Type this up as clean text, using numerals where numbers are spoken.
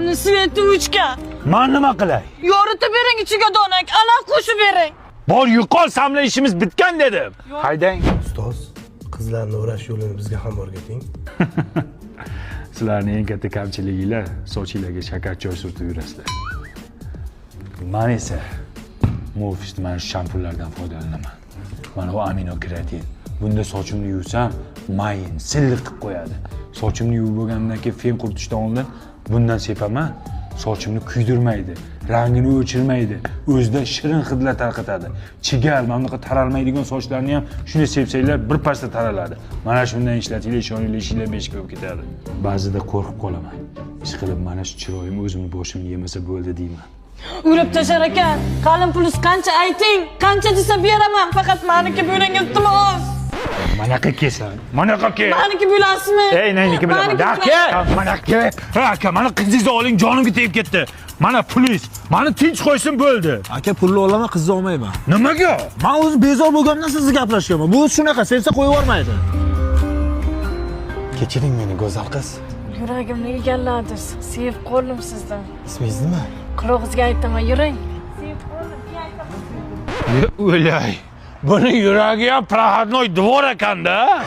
Uyimni свет i o'chgan. Man nima qilay? Yoritib bering ichiga donak, alaf qo'shib bering. Bor, yo'qol, samla ishimiz bitgan dedim. Haydang. Ustoz, qizlarni o'rash yo'lini bizga ham o'rgating. Sizlarning eng katta kamchiliginglar sochinglarga shakar choy surtib yurasizlar. Man esa Mofisni mana shu shampunlardan foydalanaman. Mana bu amino keratin. Bunda sochimni yuvsam, mayin, silliq qilib qo'yadi. Sochimni yuvib bo'lgandan keyin fen quritishdan oldin bundan sepaman. Sochimni kuydirmaydi, rangini o'chirmaydi, o'zida shirin hidlar tarqatadi. Chigal, mana bunaqa taralmaydigan sochlarni ham shuni sepsanglar bir pasda taraladi. Mana shundan ishlatinglar, ishoninglar, ishinglar besh bo'lib ketadi. Ba'zida qo'rqib qolaman. Ishqilib mana shu chiroyim o'zimni boshimni yemasa bo'ldi deyman. Urib tashlar ekan. Qalin pulisi qancha ayting? Qancha desa beraman, faqat maniki bo'ling, iltimos. Manaqa kelsan, manaqa kel. Maniki bo'lasizmi? Ey, neyiniki bilaman. Maniki Aka, mana aka, ha, aka, mana qizingizni oling, jonimga tegib ketdi. Mana pulingiz, mani tinch qo'ysin bo'ldi. Aka, pulni olaman, qizni olmayman. Nimaga? Man o'zi bezor bo'lganimdan sizni gaplashganman. Bu shunaqa, sevsa qo'yib yubormaydi. Kechiring meni, go'zal qiz. Yuragimni egalladingiz. Sevib qoldim sizdan. Ismingiz nima? Qulog'ingizga aytaman, yuring. O'lay. Buni yuragi ham проходной двор ekanda.